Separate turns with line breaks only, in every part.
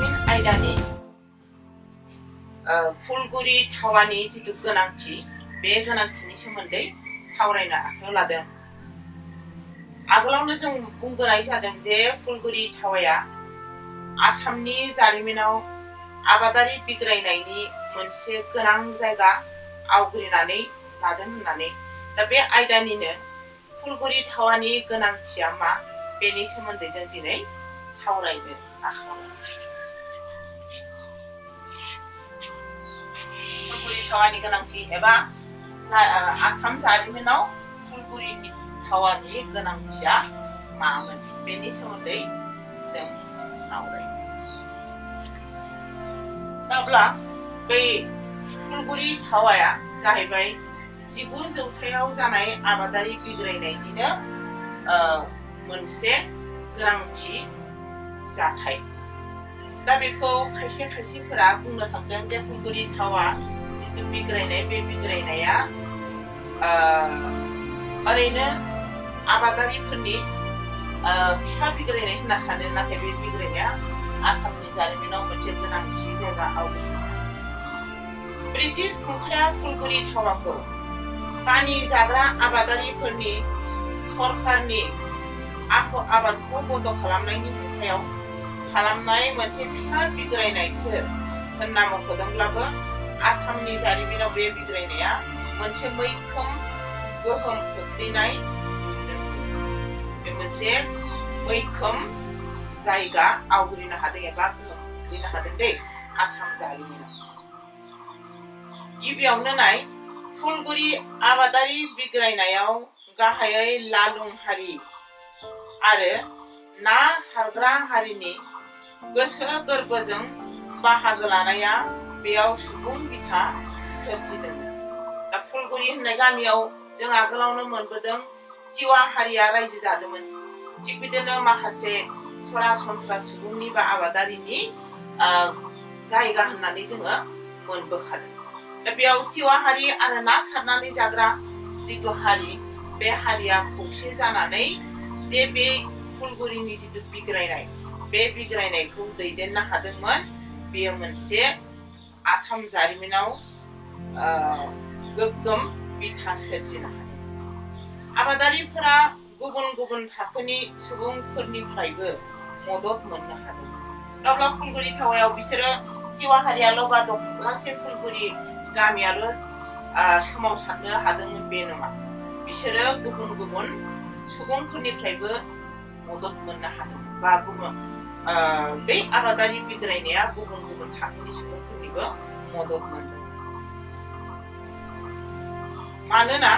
जारिमिन आयदानि फुलगुरि थावानि जितु गोनांथि बे गोनांथिनि सोमोन्दै सावरायनो आखायाव लादों। आगोलावनो जों बुंबोनाय जादों जे फुलगुरि थावाया आसामनि जारिमिनाव आबादारि बिग्रायनायनि मोनसे गोनां जायगा आवग्रिनानै लादों होननानै। दा बे आयदानिनो फुलगुरि थावानि गोनांथिया मा बेनि सोमोन्दै जों दिनै सावरायनो आखायाव लादों। फुलगुरि थावानि गोनांथि एबा आसाम जारिमिनाव फुलगुरि थावानि गोनांथिया मामोन बेनि सोमोन्दै जों सावरायनो। अब्ला बै फुलगुरि थावाया जाहैबाय 19 जौथायाव जानाय आबादारि बिग्रायनायनिनो मोनसे गोनांथि जाथाय। दा बेखौ खायसे खायसेफोरा बुंनो थांदों जे फुलगुरि थावा जितु बिग्रायनाय बे बिग्रायनाया ओरैनो आबादारिफोरनि फिसा बिग्रायनाय होनना सानो, नाथाय बे बिग्रायनाया आसामनि जारिमिनाव मोनसे गोनांथि जायगा आवग्रिदों। ब्रिटिश खुंथाया फुलगुरि थावाखौ कानि जाग्रा आबादारिफोरनि सरकारनि आबादखौ बन्द खालामनायनि हेंथायाव खालामनाय मोनसे फिसा बिग्रायनायसो होनना मख'दोंब्लाबो आसामनि जारिमिनाव बे बिग्रायनाया मोनसे मैखोम गोहोम खोख्लैनाय बे मोनसे मैखोम जायगा आवग्रिनो हादों एबा गोहोम खोख्लैनो हादों दे आसाम जारिमिनाव। गिबियावनो नाय, फुलगुरि आबादारि बिग्रायनायाव गाहायै लालुं हारि आरो ना सारग्रा हारिनि गोसो गोरबोजों बाहागो लानाया बेयाव सुबुं बिथा सोरजिदोंमोन। दा फुलगुरि होननाय गामियाव जों आगोलावनो मोनबोदों टिवा हारिया रायजो जादोंमोन। थिग बिदिनो माखासे सरासनस्रा सुबुंनि बा आबादारिनि जायगा होननानै जोङो मोनबोखादों। दा बेयाव टिवा हारि आरो ना सारनानै जाग्रा जितु हारि, बे हारिया खौसे जानानै जे बे फुलगुरिनि जितु बिग्रायनाय बे बिग्रायनायखौ दैदेननो हादोंमोन। बेयो मोनसे आसाम जारिमिनाव गोग्गोम बिथा सोरजिनो हादों। आबादारिफोरा गुबुन गुबुन थाखोनि सुबुंफोरनिफ्रायबो मदद मोननो हादों। अब्ला फुलगुरि थावायाव बिसोरो टिवा हारियाल' बा दख्लासे फुलगुरि गामियाल' सोमावसारनो हादोंमोन बे नङा। बिसोरो गुबुन गुबुन सुबुंफोरनिफ्रायबो मदद मोननो हादों बा बै आबादारि बिग्रायनाया गुबुन गुबुन थाखोनि सुबुंफोरनिबो मदद मोनदों। मानोना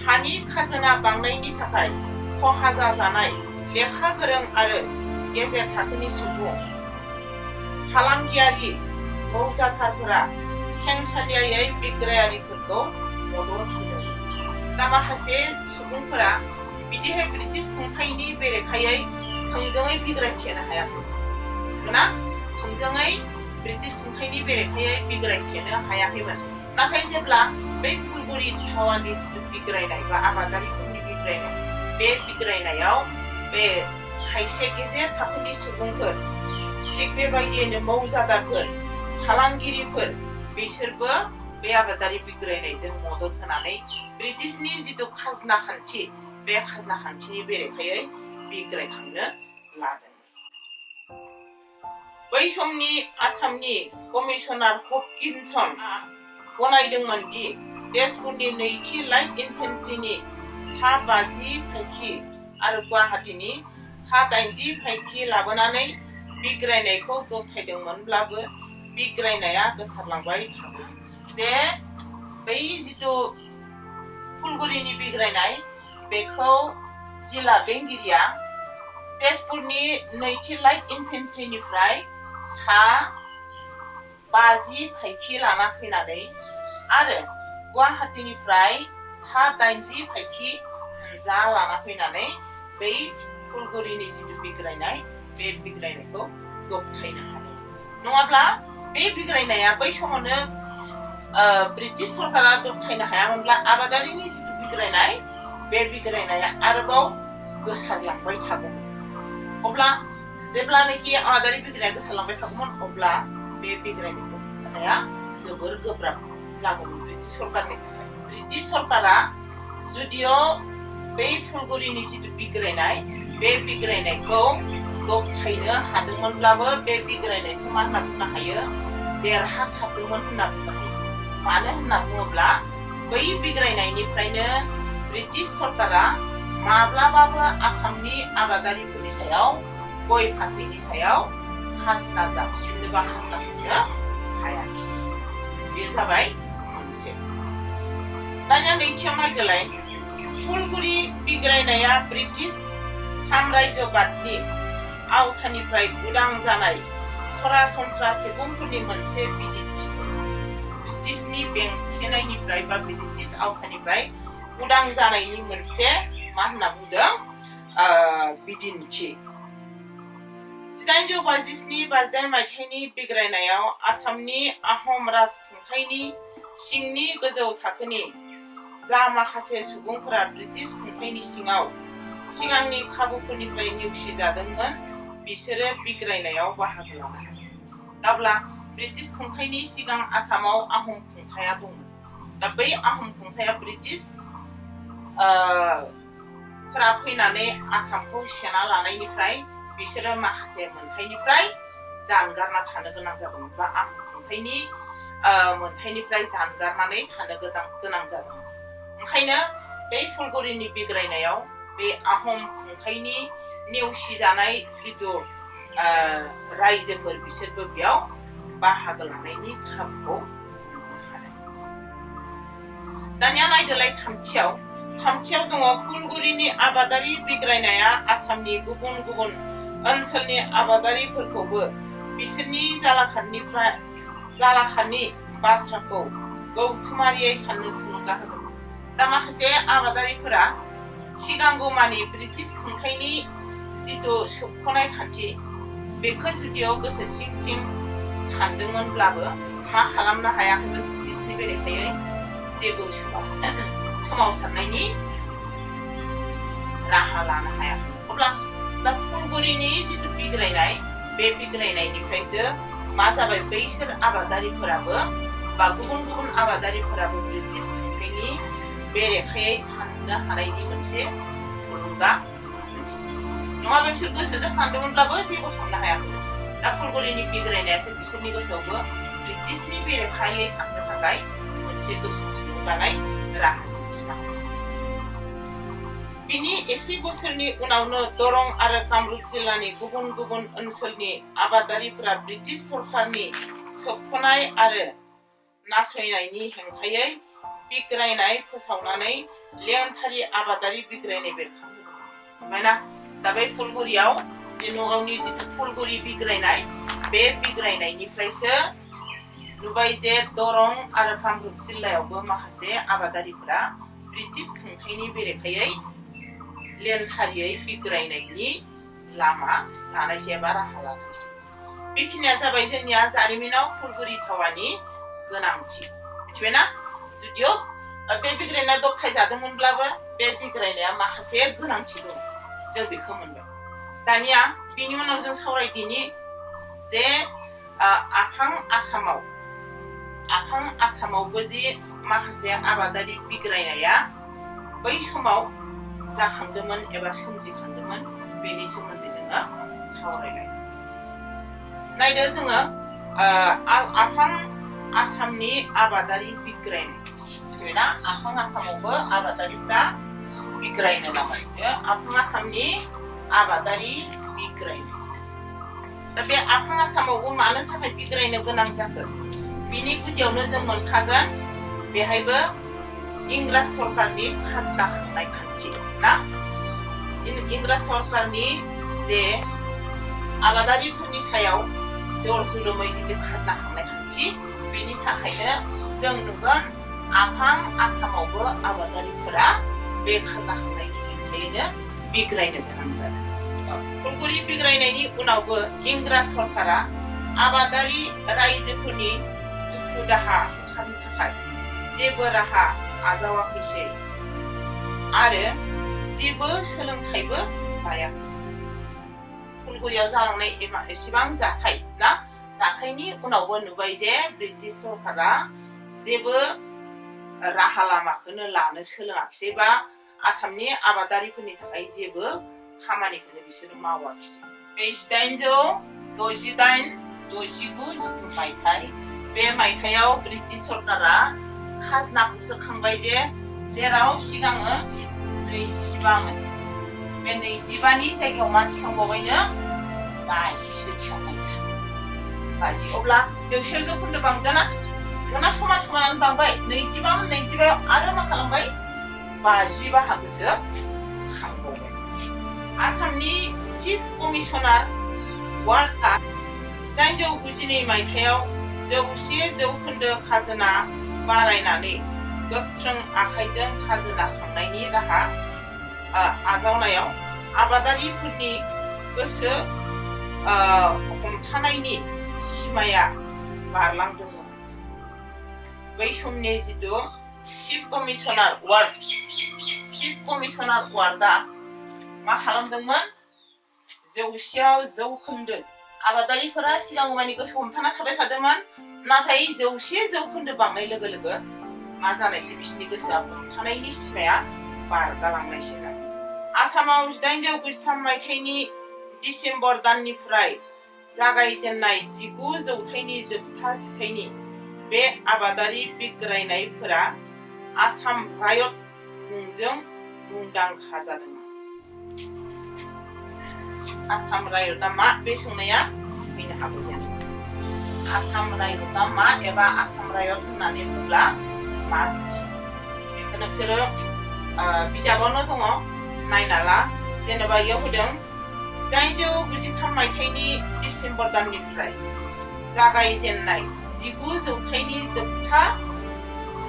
हानि खाजोना बांनायनि थाखाय खहा जाजानाय लेखा गोरों आरो गेजेर थाखोनि सुबुं फालांगियारि मावजाथारफोरा खेंसालियायै बिग्रायारिफोरखौ मदद होदों। दा माखासे सुबुंफोरा बिदिहाय ब्रिटिश खुंथायनि बेरेखायै थोंजोङै बिग्रायथेनो हायाखै ना, थोंजोङै ब्रिटिश खुंथायनि बेरेखायै बिग्रायथेनो हायाखैमोन। नाथाय जेब्ला बै फुलगुरि थावानि जितु बिग्रायनाय बा आबादारिफोरनि बिग्रायनाय, बे बिग्रायनायाव बे खायसे गेजेर थाखोनि सुबुंफोर, थिग बेबायदियैनो मावजादारफोर, फालांगिरिफोर, बिसोरबो बे आबादारि बिग्रायनायजों मदद होनानै ब्रिटिशनि जितु खाजोना खान्थि, बे खाजोना खान्थिनि बेरेखायै बिग्रायखांनो लादों। बै समनि आसामनि कमिशनार हपकिन्सनआ गनायदोंमोन दि तेजपुरनि नैथि लाइट इनफेन्ट्रिनि सा 50 फाइखि आरो गुवाहाटीनि सा 80 फाइखि लाबोनानै बिग्रायनायखौ दबथायदोंमोनब्लाबो बिग्रायनाया गोसारलांबाय थादों। जे बै जितु फुलगुरिनि बिग्रायनाय बेखौ जिला बेंगिरिया तेजपुरनि नैथि लाइट इनफेन्ट्रिनिफ्राय सा 50 फाइखि लाना फैनानै आरो गुवाहाटीनिफ्राय सा 80 फाइखि हानजा लाना फैनानै बै फुलगुरिनि जितु बिग्रायनाय बे बिग्रायनायखौ दबथायनो हादों। नङाब्ला बे बिग्रायनाया बै समावनो ब्रिटिश सरकारा दबथायनो हायामोनब्ला आबादारिनि जितु बिग्रायनाय, बे बिग्रायनाया आरोबाव गोसारलांबाय थागौमोन। अब्ला जेब्लानोखि आबादारि बिग्रायनाया गोसारलांबाय थागौमोन अब्ला बे बिग्रायनायखौ होबथानाया जोबोर गोब्राब जागौमोन ब्रिटिश सरकारनि थाखाय। ब्रिटिश सरकारा जुदिअ बै फुलगुरिनि जिथु बिग्रायनाय बे बिग्रायनायखौ दबथायनो हादोंमोनब्लाबो बे बिग्रायनायखौ मा होनना बुंनो हायो देरहासारदोंमोन होनना बुंनो हायो। मानो होनना बुङोब्ला बै बिग्रायनायनिफ्रायनो ब्रिटिश सरकारा माब्लाबाबो आसामनि आबादारिफोरनि सायाव गय फाथैनि सायाव खाजोना जाबसिननो बा खाजोना होनो हायाखिसै। बे जाबाय मोनसे। दानिया नैथियाव नायदोलाय फुलगुरि बिग्रायनाया ब्रिटिश साम्रायजोबादनि आवथानिफ्राय उदां जानाय सरासनस्रा सुबुंफोरनि मोनसे बिदिन्थि। ब्रिटिशनि बेंथेनायनिफ्राय बा ब्रिटिश आवथानिफ्राय उदां जानायनि मोनसे मा होनना बुंदों बिदिन्थि। 1857-58 मायथाइनि बिग्रायनायाव आसामनि आहम राजखुंथायनि सिंनि गोजौ थाखोनि जा माखासे सुबुंफोरा ब्रिटिश खुंथायनि सिगांनि खाबुफोरनिफ्राय नेवसिजादोंमोन बिसोरो बिग्रायनायाव बाहागो लानो हायो। अब्ला ब्रिटिश खुंथायनि सिगां आसामाव आहम खुंथाया दंमोन। दा बै आहम खुंथाया ब्रिटिश फोरा फैनानै आसामखौ सेना लानायनिफ्राय बिसोरो माखासे मोनथायनिफ्राय जानगारना थानो गोनां जादोंमोन बा आहम खुंथायनि मोनथायनिफ्राय जानगारनानै थानो गोनां जादोंमोन। ओंखायनो बे फुलगुरिनि बिग्रायनायाव बे आहम खुंथायनि नेवसिजानाय जिथु रायजोफोर बिसोरबो बेयाव बाहागो लानायनि खाबुखौ मोननो हादों। दानिया नायदोलाय थामथियाव दङ फुलगुरिनि आबादारि बिग्रायनाया आसामनि गुबुन गुबुन ओनसोलनि आबादारिफोरखौबो बिसोरनि जालाखारनि बाथ्राखौ गौथुमारियै साननो थुलुंगा होदों। दा माखासे आबादारिफोरा सिगांगौमानि ब्रिटिश खुंथायनि जिथु सोबख'नाय खान्थि बेखौ जुदियाव गोसो सिं सिं सानदोंमोनब्लाबो मा खालामनो हायाखैमोन ब्रिटिशनि बेरेखायै जेबो सोमावसारनायनि राहा लानो हायाखै। अब्ला दा फुलगुरिनि जिथु बिग्रायनाय बे बिग्रायनायनिफ्रायसो मा जाबाय बैसोर आबादारिफोराबो बा गुबुन गुबुन आबादारिफोराबो ब्रिटिश खुंथायनि बेरेखायै साननो हानायनि मोनसे थुलुंगा नङाबा बिसोर गोसोजों सानदोंमोनब्लाबो जेबो खालामनो हायाखै। दा फुलगुरिनि बिग्रायनायासो बिसोरनि गोसोआवबो ब्रिटिशनि बेरेखायै थांनो थाखाय मोनसे गोसो थुलुंगानाय राहा दिन्थिना होदों। बिनि एसे बोसोरनि उनावनो दरं आरो कामरुप जिल्लानि गुबुन गुबुन ओनसोलनि आबादारिफोरा ब्रिटिश सरकारनि सोबख'नाय आरो नासयनायनि हेंथायै बिग्रायनाय फोसावनानै लेङाइथारि आबादारि बिग्रायनाय बेरखांहोदों। मानोना दा बे फुलगुरियाव जे नगावनि जिथु फुलगुरि बिग्रायनाय बे बिग्रायनायनिफ्रायसो नुबाय जे दरं आरो कामरुप जिल्लायावबो माखासे आबादारिफोरा ब्रिटिश खुंथायनि बेरेखायै लेङाइथारियै बिग्रायनायनि लामा लानायसै एबा राहा लानायसै। बेखिनिया जाबाय जोंनिया जारिमिनाव फुलगुरि थावानि गोनांथि। मिथिबायना? जुदिअ बे बिग्रायनाया दबथाय जादोंमोनब्लाबो बे बिग्रायनाया माखासे गोनांथि दं जों बेखौ मोनबाय। दानिया बिनि उनाव जों सावरायदिनि जे आफां आसामावबो जे माखासे आबादारि बिग्रायनाया बै समाव जाखांदोंमोन एबा सोमजिखांदोंमोन बेनि सोमोन्दै जोङो सावरायलाय। नायदो जोङो आफां आसामनि आबादारि बिग्रायनाय। मिथिबायना? आफां आसामावबो आबादारिफ्रा बिग्रायनो लाबाय। आफां आसामनि आबादारि बिग्रायनाय। दा बे आफां आसामावबो मानो थाखाय बिग्रायनो गोनां जाखो? बिनि गुदियावनो जों मोनखागोन बेहायबो इंराज सरकारनि खाजोना खांनाय खान्थि ना। इंराज सरकारनि जे आबादारिफोरनि सायाव जर जुलुमै जिथु खाजोना खांनाय खान्थि बेनि थाखायनो जों नुगोन आफां आसामावबो आबादारिफोरा बे खाजोना खांनायनि हेंथायैनो बिग्रायनो गोनां जादों। फुलगुरि बिग्रायनायनि उनावबो इंराज सरकारा आबादारि रायजोफोरनि दुखु दाहा होखारनो थाखाय जेबो राहा आजावाखैसै आरो जेबो सोलोंथाइबो लायाखैसै। फुलगुरियाव जालांनाय एसेबां जाथाय ना जाथायनि उनावबो नुबाय जे ब्रिटिश सरकारा जेबो राहा लामाखौनो लानो सोलोङाखिसै बा आसामनि आबादारिफोरनि थाखाय जेबो खामानिखौनो बिसोरो मावाखिसै। बे 1868-69 जिथु मायथाइ बे मायथाइयाव ब्रिटिश सरकारा खाजनाखौसो खांबाय जे जेराव सिगाङो 25मोन बे 25नि जायगायाव मा थिखांबावबायनो 50सो थिखांबाय। 50 अब्ला 100 जौखोन्दो बांदोंना बेखौना समान समानानो बांबाय 25मोन 25आव आरो मा खालामबाय 50 बाहागोसो खांबावबाय। आसामनि चिफ कमिशनार वार्डआ 1892 मायथाइयाव 100 जौखोन्दो खाजोना बारायनानै गोख्रों आखाइजों खाजोना खांनायनि राहा आजावनायाव आबादारिफोरनि गोसो हमथानायनि सिमाया बारलांदोंमोन। बै समनि जिथु चिफ कमिशनार वार्डआ मा खालामदोंमोन 100 जौखोन्दो आबादारिफोरा सिगांमानि गोसो हमथाना थाबाय थादोंमोन नाथाय 100 जौखोन्दो बांनाय लोगो लोगो मा जानायसै बिसोरनि गोसोआ हमथानायनि सिमाया बारगालांनायसै। आसामाव 1893 मायथाइनि डिसेम्बर दाननिफ्राय जागायजेननाय 19 जौथाइनि जोबथा जिथाइनि बे आबादारि बिग्रायनायफोरा आसाम रायट मुंजों मुंदांखा जादोंमोन। आसाम रायटआ मा बे सोंनाया फैनो हागौ जेन आसाम रायटआ मा एबा आसाम रायट होननानै बुंब्ला मा बेखौ नोंसोरो बिजाबावनो दङ नायना ला। जेनेबा इयाव होदों 1893 मायथाइनि डिसेम्बर दाननिफ्राय जागायजेननाय 19 जौथाइनि जोबथा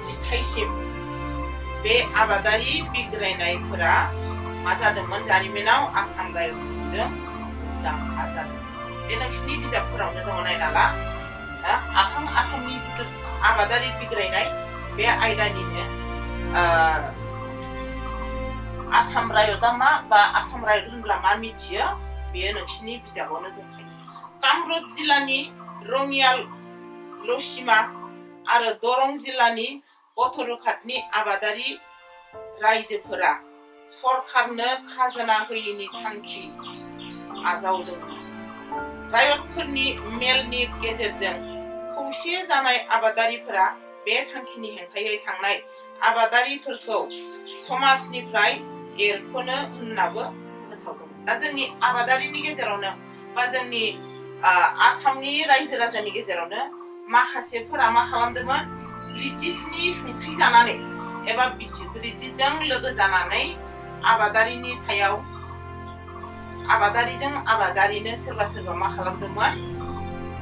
जिथाइसिम बे आबादारि बिग्रायनायफोरा मा जादोंमोन जारिमिनाव आसाम रायटजों मुंदांखा जादों। बे नोंसिनि बिजाबफोरावनो दङ नायना ला। आसामनि जिथु आबादारि बिग्रायनाय बे आयदानिनो आसाम रायटआ मा बा आसाम रायट होनब्ला मा मिथियो बेयो नोंसिनि बिजाबावनो दंखायो। कामरुप जिल्लानि रङिया लसीमा आरो दरं जिल्लानि बथरुघाटनि आबादारि रायजोफोरा सरकारनो खाजोना होयिनि थांखि आजावदोंमोन। रायटफोरनि मेलनि गेजेरजों खौसे जानाय आबादारिफोरा बे थांखिनि हेंथायै थांनाय आबादारिफोरखौ समाजनिफ्राय एरख'नो होननाबो फोसावदोंमोन। दा जोंनि आबादारिनि गेजेरावनो बा जोंनि आसामनि रायजो राजानि गेजेरावनो माखासेफोरा मा खालामदोंमोन ब्रिटिशनि संख्रि जानानै एबा ब्रिटिशजों लोगो जानानै आबादारिनि सायाव आबादारिजों आबादारिनो सोरबा सोरबा मा खालामदोंमोन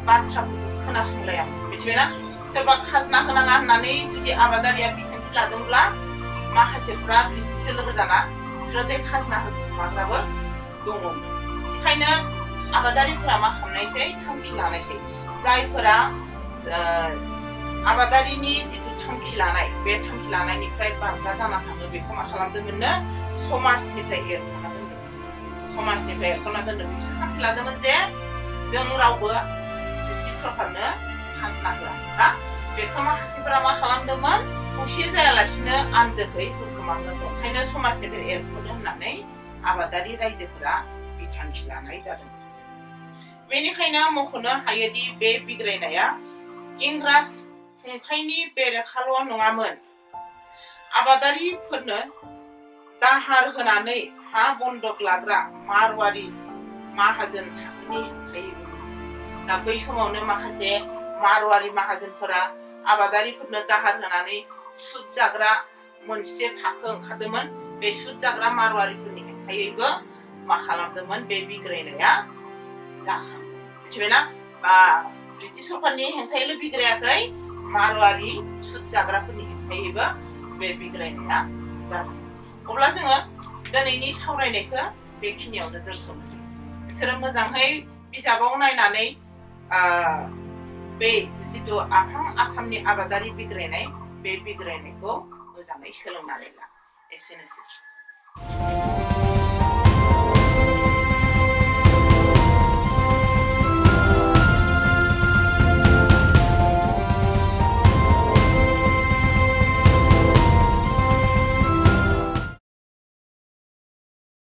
बाथ्राफोरखौ खोनासंलायामोन। मिथिबायना सोरबा खाजना होनाङा होननानै जुदि आबादारिया बिथांखि लादोंब्ला माखासेफ्रा ब्रिटिशजों लोगो जाना बिसोरो खाजना होखुमाग्राबो दङमोन। बेखायनो आबादारिफोरा मा खालामनायसै थांखि लानायसै जायफोरा आबादारिनि जिथु थांखि लानाय बे थांखि लानायनिफ्राय बारगा जाना थाङो बेखौ मा खालामदोंमोननो समाजनिफ्राय एरख'ना दोनदों। समाजनिफ्राय एरख'ना दोनदों बिसोर थांखि लादोंमोन जे जों रावबो ब्रिटिश सरकारनो खाजना होआ ना बेखौ माखासेफोरा मा खालामदोंमोन खौसे जायालासिनो आन्दोहै हुखुमानांगौ। ओंखायनो समाजनिफ्राय एरख'नो होननानै आबादारि रायजोफोरा बिथांखि लानाय जादों। बेनिखायनो मख'नो हायोदि बे बिग्रायनाया इंराज खुंथायनि बेरेखाल' नङामोन। आबादारिफोरनो दाहार होनानै हा बन्दक लाग्रा मारवारि माहाजोन थाखोनि हेंथायैमोन। दा बै समावनो माखासे मारवारि माहाजोनफोरा आबादारिफोरनो दाहार होनानै सुद जाग्रा मोनसे थाखो ओंखारदोंमोन। बे सुद जाग्रा मारवारिफोरनि हेंथायैबो मा खालामदोंमोन बे बिग्रायनाया जाखांदों। मिथिबायना ब्रिटिश सरकारनि हेंथायैल' बिग्रायाखै मारवारि सुद जाग्राफोरनि हेंथायैबो बे बिग्रायनाया जादों। अब्ला जोङो दिनैनि सावरायनायखौ बेखिनियावनो दोनथ'नोसै। बिसोरो मोजाङै बिजाबाव नायनानै बे जिथु आसामनि आबादारि बिग्रायनाय बे बिग्रायनायखौ मोजाङै सोलोंनानै ला। एसेनोसै।